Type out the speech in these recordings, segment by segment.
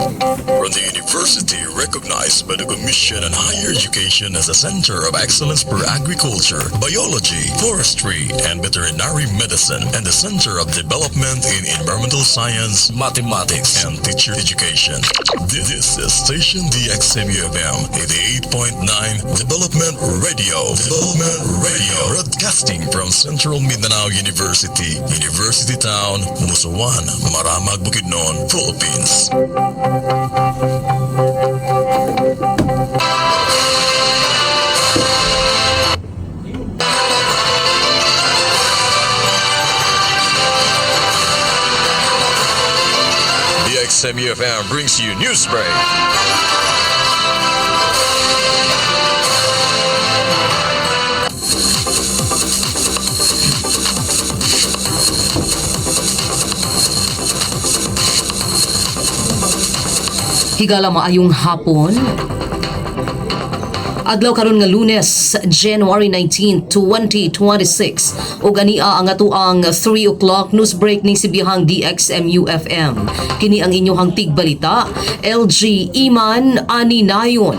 From the university recognized by the Commission on Higher Education as a center of excellence for agriculture, biology, forestry, and veterinary medicine, and the center of development in environmental science, mathematics, and teacher education. This is Station DXMUFM 88.9 Development Radio. Development Radio. Broadcasting from Central Mindanao University, University Town, Musuan, Maramag, Bukidnon, Philippines. DXMUFM brings you Newsbreak. Higala, maayong hapon. Adlaw karon nga Lunes, January 19, 2026. Ug ania ang atuang 3 o'clock news break ning sibihang DXMU FM. Kini ang inyohang tigbalita, LG Iman Ani Nayon.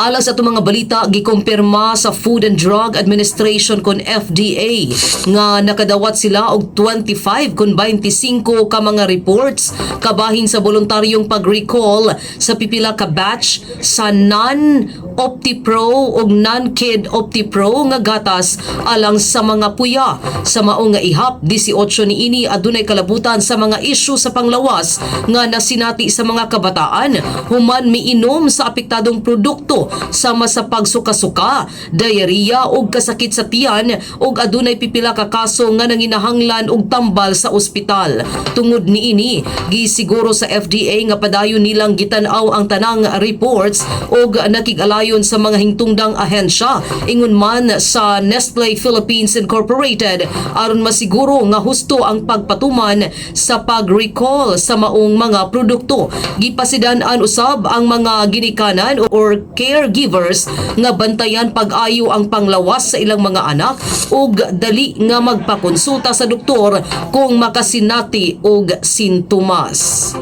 Alang sa atong mga balita, gikumpirma sa Food and Drug Administration kon FDA nga nakadawat sila og 25 kon 25 ka mga reports kabahin sa voluntaryong pag-recall sa pipila ka batch sa non-OptiPro ug non-Kid OptiPro nga gatas alang sa mga puya. Sa mao nga ihap 18 niini adunay kalabutan sa mga isyu sa panglawas nga nasinati sa mga kabataan human miinom sa apektadong produkto sama sa pagsuka-suka, diarrhea ug kasakit sa tiyan ug adunay pipila ka kaso nga nanginahanglan og tambal sa ospital. Tungod niini, gisiguro sa FDA nga padayon nilang gitan-aw ang tanang reports ug nakig-alayon sa mga hingtungdang ahensya ingon man sa Nestle Philippines Incorporated aron masiguro nga husto ang pagpatuman sa pag-recall sa maong mga produkto. Gipasidan-an usab ang mga ginikanan or caregivers nga bantayan pag-ayo ang panglawas sa ilang mga anak ug dali nga magpakonsulta sa doktor kung makasinati og sintomas.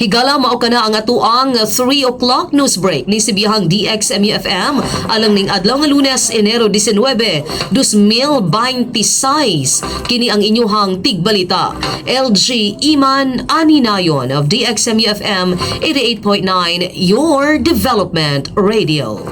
Higala, mao kana ang atuang 3 o'clock news break ni sibiyahang DXMUFM alang ning adlaw nga Lunes, Enero 19, 2026. Kini ang inyuhang tigbalita. LG Iman Aninayon of DXMUFM 88.9, your development radio.